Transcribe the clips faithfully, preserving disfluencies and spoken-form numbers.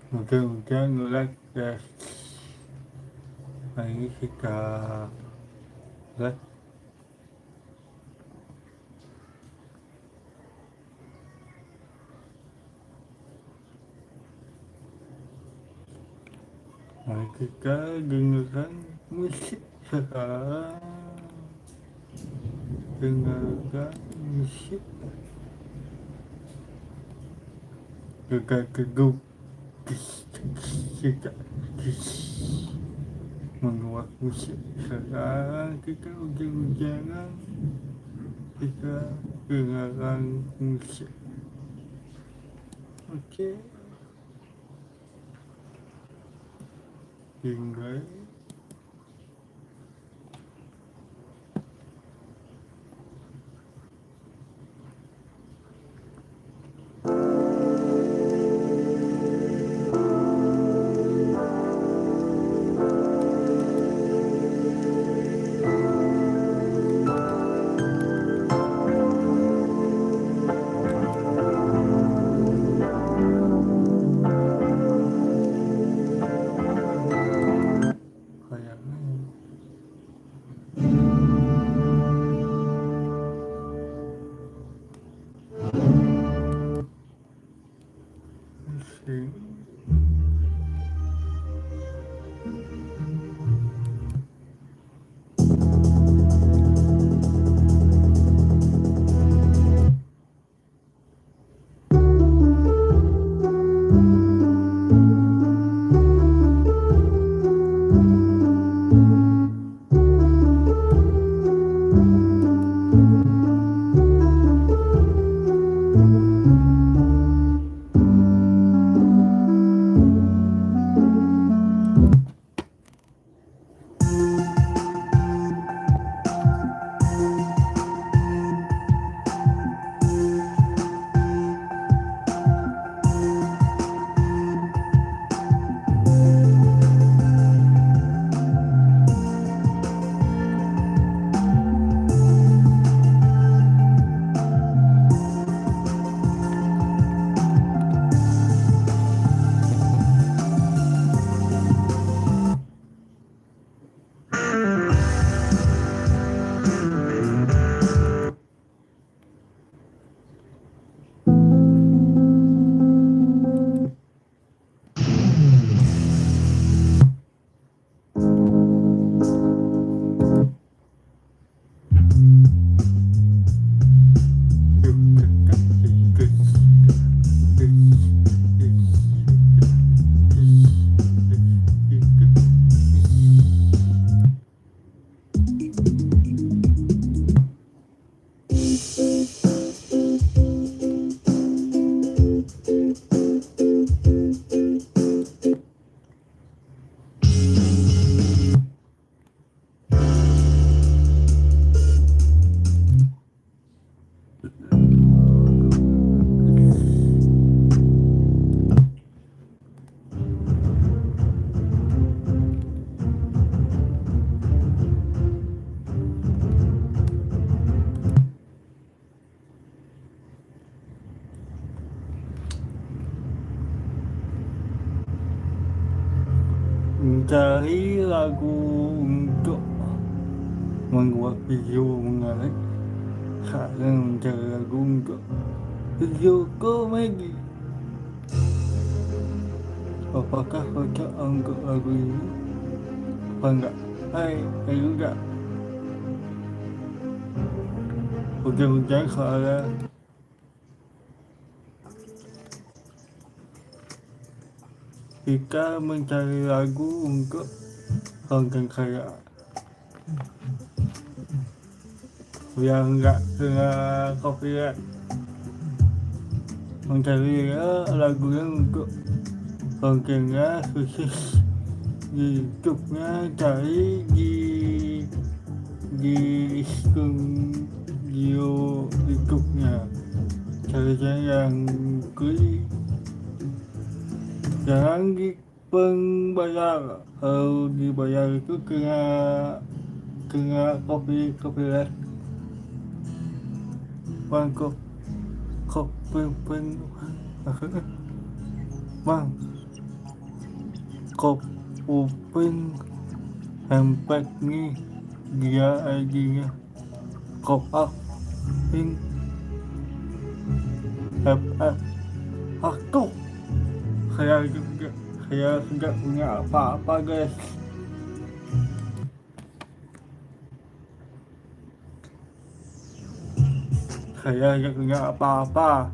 Mudah-mudahan ngulas ya. Mari kita ngulas. Mari kita dengarkan musik sekarang. Dengarkan musik. Kita teduh. Kita menguak musik. Sekarang kita hujan-hujanan. Kita dengarkan musik. Okey. Tinggal. Mencari lagu untuk membuat video menarik. Saya mencari lagu untuk video komedi. Apakah cocok untuk lagu ini? Apa enggak? Hai, hai juga. Hujan-hujan soalnya. Kita mencari lagu untuk konten saya. Biar nggak kena copyright. Mencari, eh, lagu yang untuk kontennya khusus di YouTube-nya, cari di, di studio YouTube-nya. Cari yang free. Jangan di pembayar. Kalau dibayar itu kena, kena copy, copyright. Bang, kok, kok pen, pen, maksudnya? Bang, Kop upin hempek ni dia aginya. Kop ak pin hep ak aku. Saya juga, saya tidak punya apa-apa, guys. Saya tidak punya apa-apa.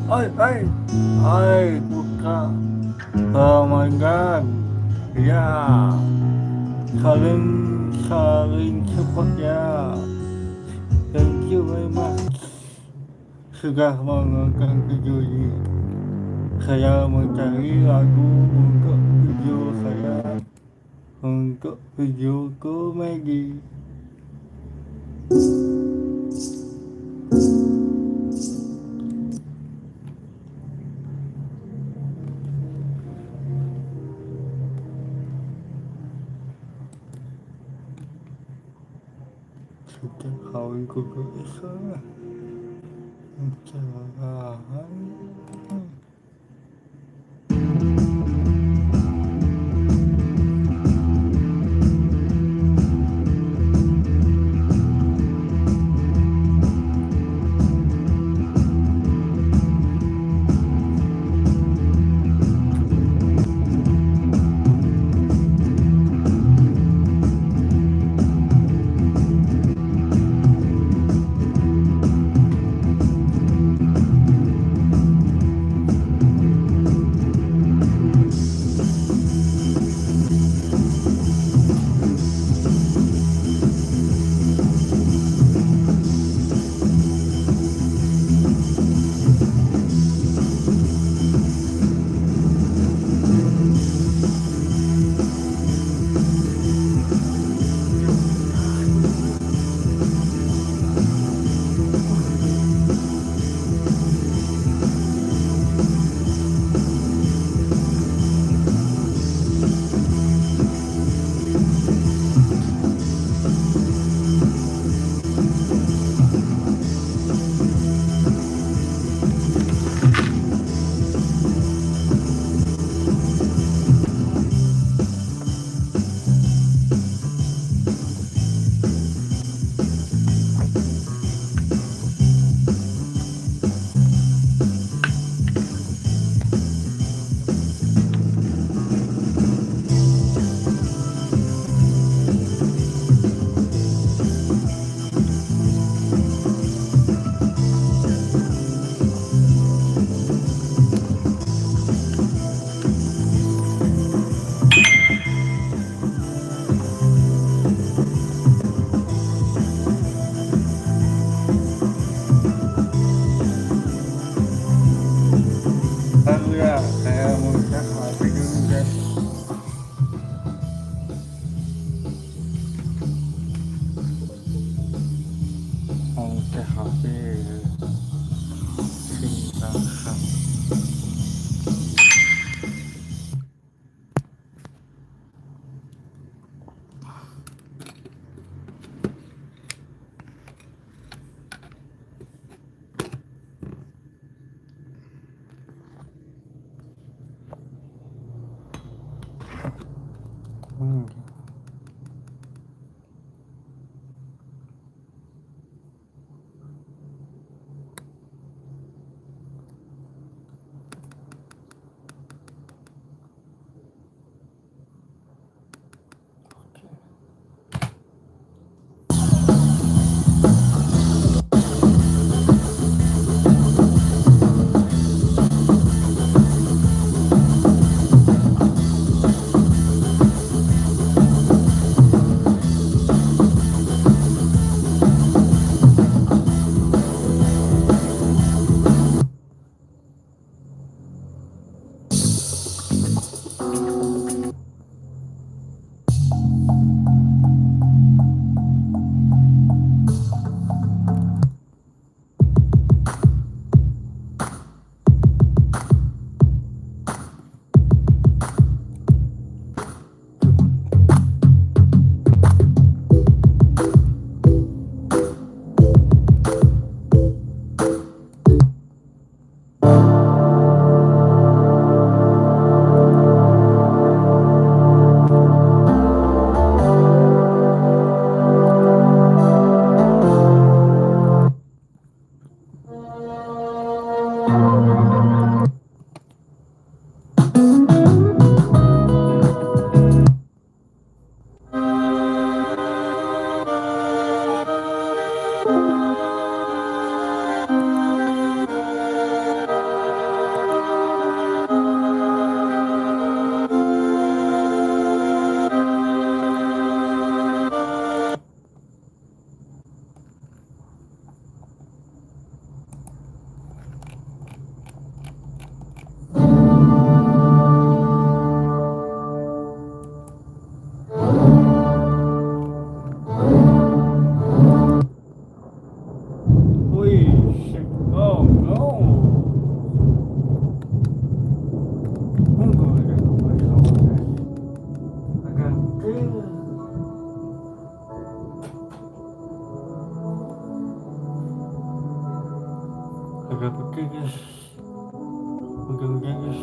Oi, oi, oi, buka Ramadan. Ya, saling, saling support ya. Thank you very much sudah menonton video ini. Saya mencari lagu untuk video saya, untuk video komedi. Sejak kawin kudu esa. Pencerahan. Hmm. Uy, shit. Oh, no. Ang gawin ko pa ito. Agad. Agad pagkagas. Agad pagkagas.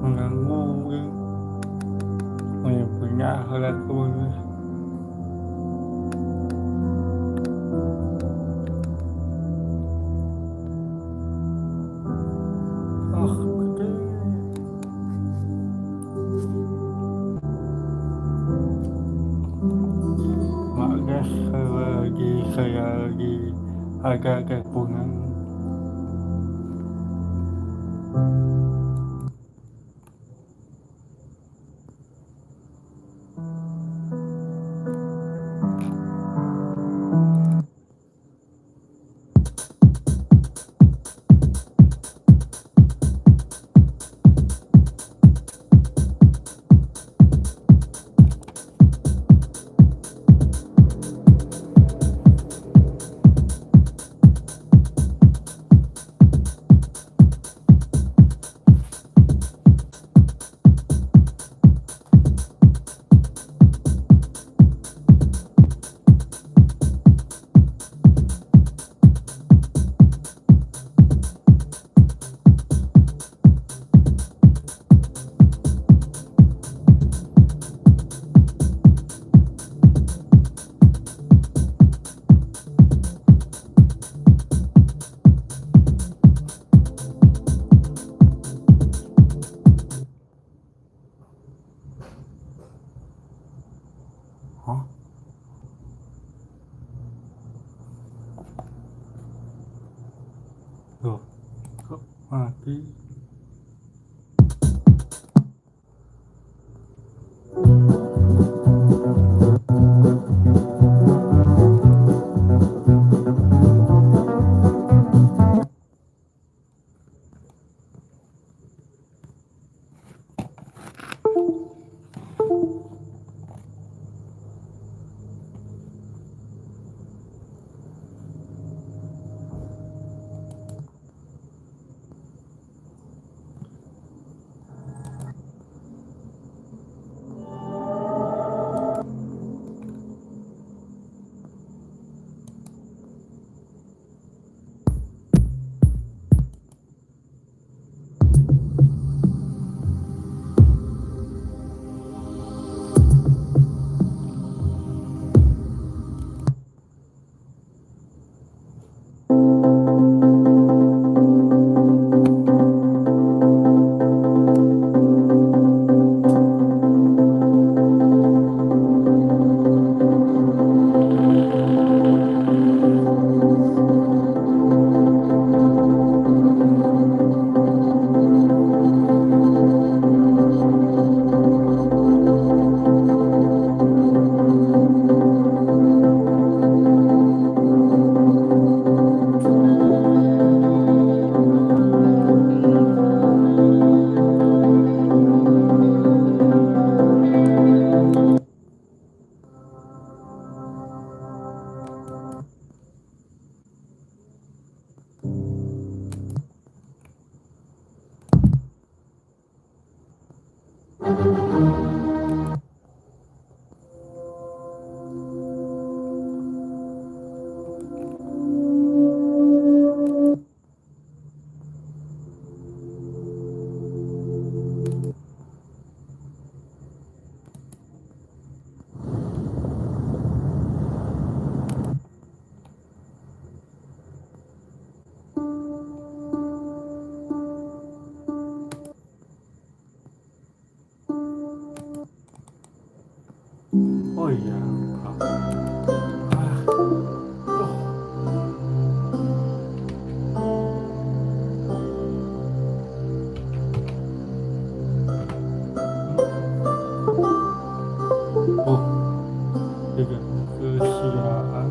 Mengganggu mungkin. Punya, punya hal yang bagus. Oh, gede. Mak gas lagi, saya lagi agak-agak pungan. Hah? Loh, kok mati? Oh iya, lupa. Ah. Oh. Oh. Tidak kesiaan.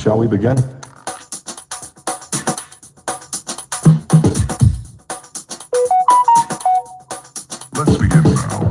Shall we begin? Let's begin now.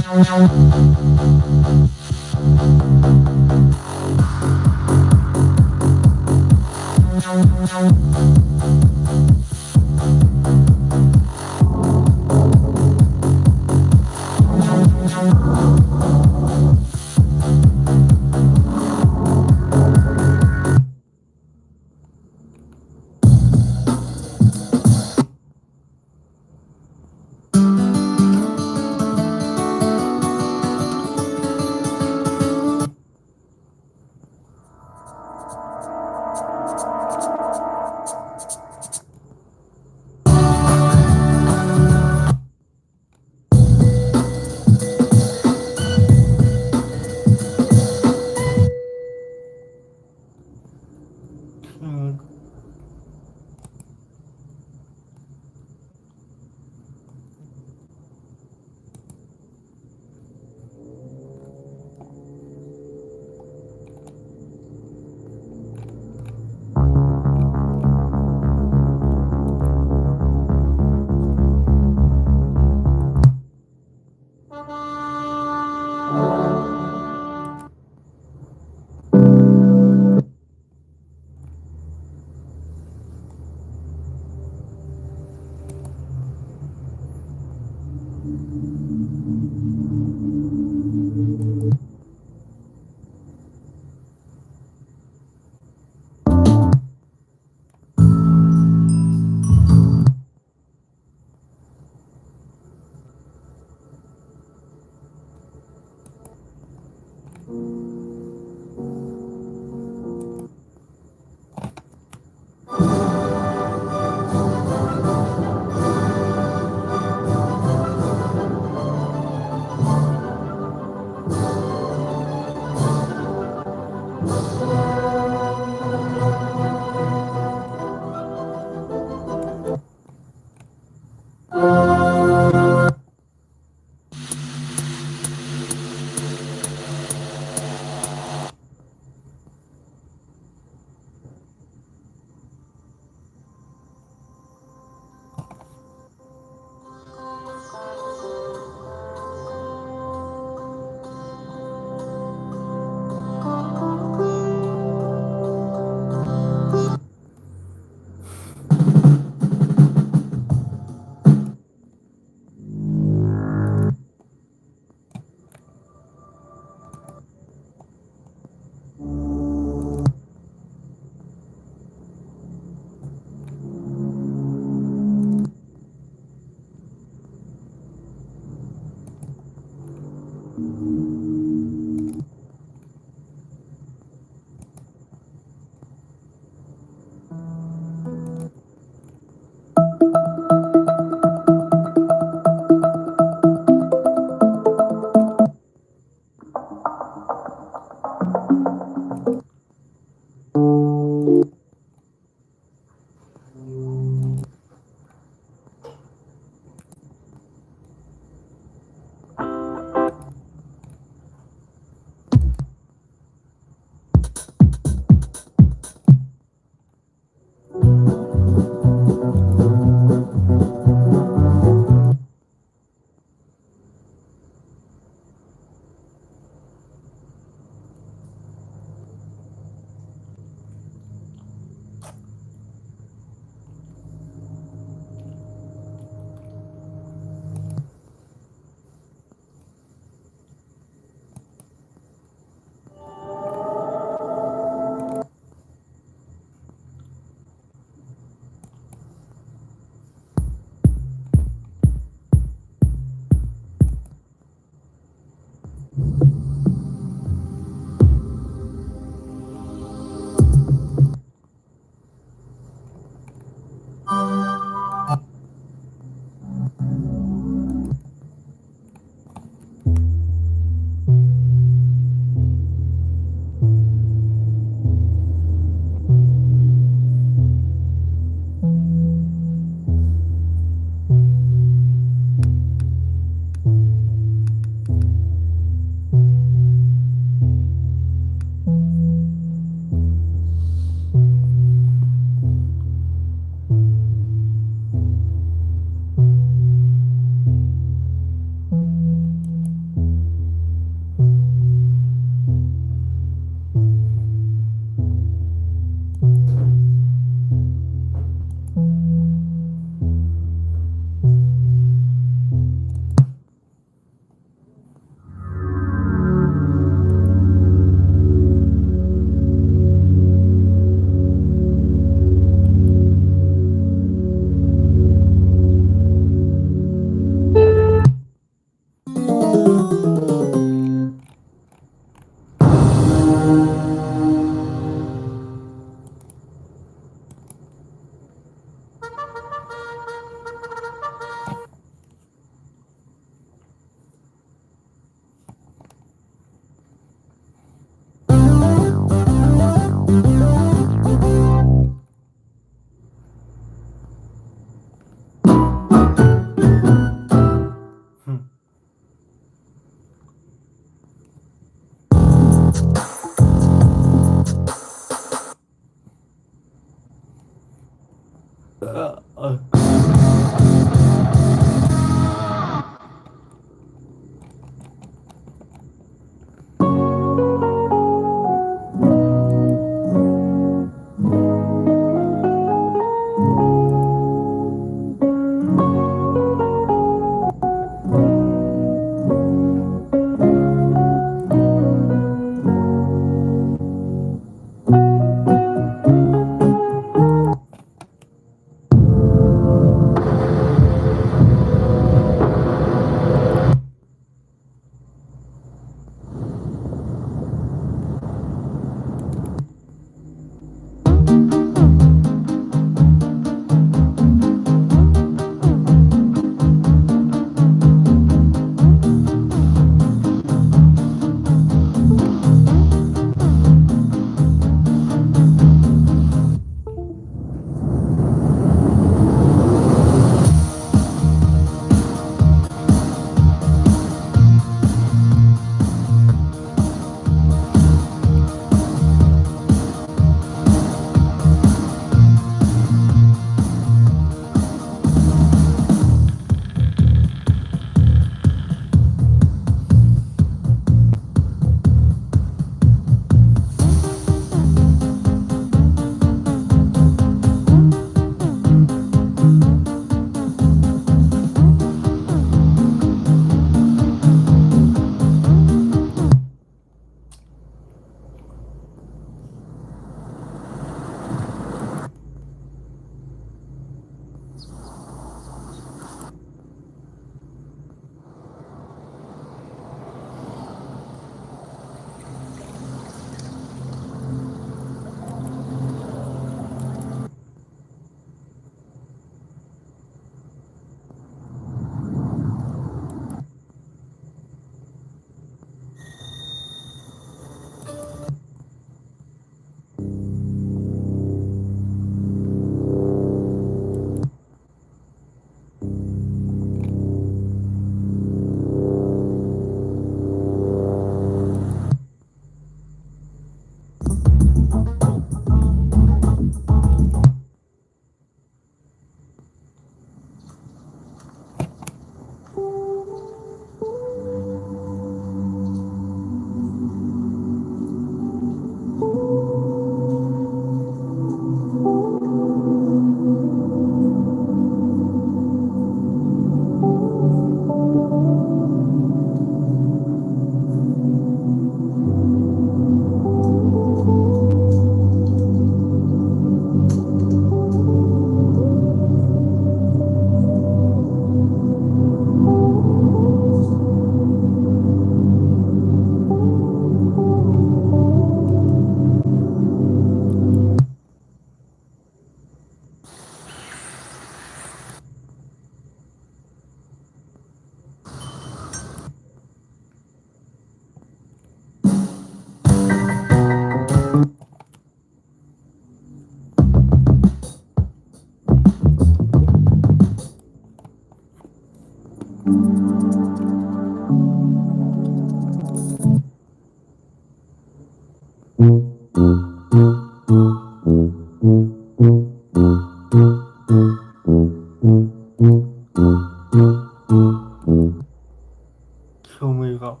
Kill me up.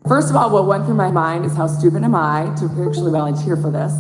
First of all, what went through my mind is how stupid am I to actually volunteer for this?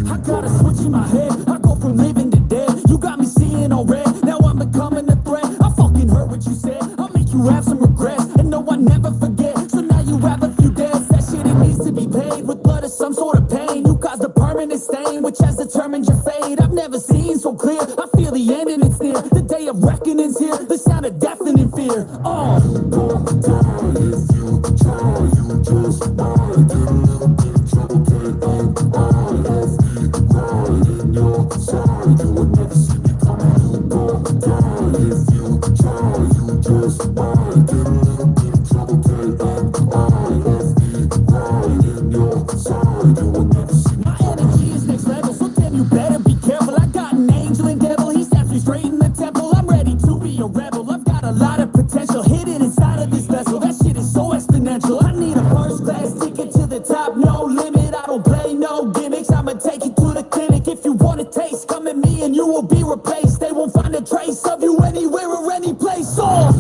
I got a switch in my head. I go from living to dead. You got me seeing all red. Now I'm becoming a threat. I fucking heard what you said. I'll make you have some regrets. And no, I never forget. So now you have a few debts. That shit, it needs to be paid with blood or some sort of pain. You caused a permanent stain, which has determined your fate. I've never seen so clear. I feel the end and it's near. The day of reckoning's here. The sound of deafening fear. Oh. My energy is next level, so damn, you better be careful. I got an angel and devil, he snaps me straight in the temple. I'm ready to be a rebel. I've got a lot of potential hidden inside of this vessel. That shit is so exponential. I need a first class ticket to the top, no limit. I don't play no gimmicks. I'ma take you to the clinic. If you want a taste, come at me and you will be replaced. They won't find a trace of you anywhere or any place. Oh.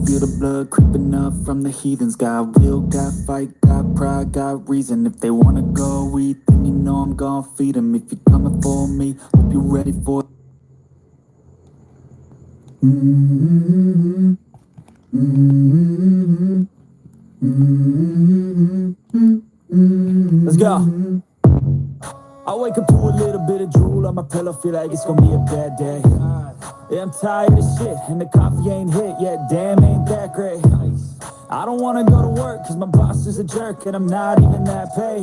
Feel the blood creeping up from the heathens. Got will, got fight, got pride, got reason. If they wanna go eat, then you know I'm gonna feed 'em. If you're coming for me, hope you're ready for it. Let's go. I wake up to a little bit of drool on my pillow, feel like it's gonna be a bad day. Yeah, I'm tired of shit, and the coffee ain't hit yet. Damn, ain't that great. I don't wanna go to work, cause my boss is a jerk, and I'm not even that paid.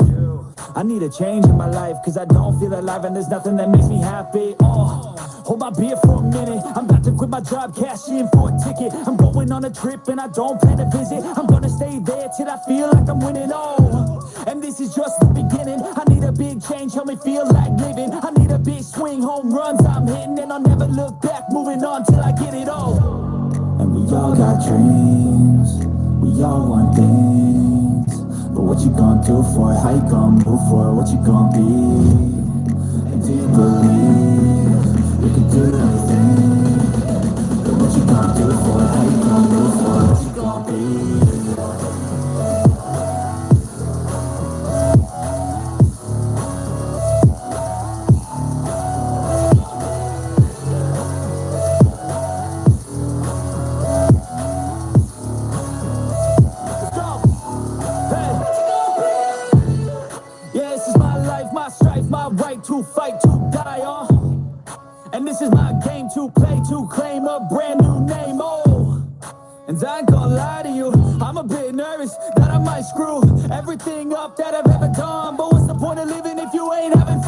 I need a change in my life, cause I don't feel alive, and there's nothing that makes me happy. Oh, hold my beer for a minute. I'm about to quit my job, cash in for a ticket. I'm going on a trip, and I don't plan to visit. I'm gonna stay there till I feel like I'm winning. Oh, and this is just the beginning. I need a big change, help me feel like living. I need a big swing, home runs I'm hitting, and I'll never look back. Moving on till I get it all. And we all got dreams, we all want things. But what you gonna do for it? How you gonna move for it? What you gonna be? And do you believe you can do anything? But what you gonna do for it? How you gonna move for it? What you gonna be? Let's go. Hey. Yeah, this is my life, my strife, my right to fight, to die on. And this is my game to play, to claim a brand new name. Oh, and I ain't gonna lie to you, I'm a bit nervous that I might screw everything up that I've ever done. But what's the point of living if you ain't having fun?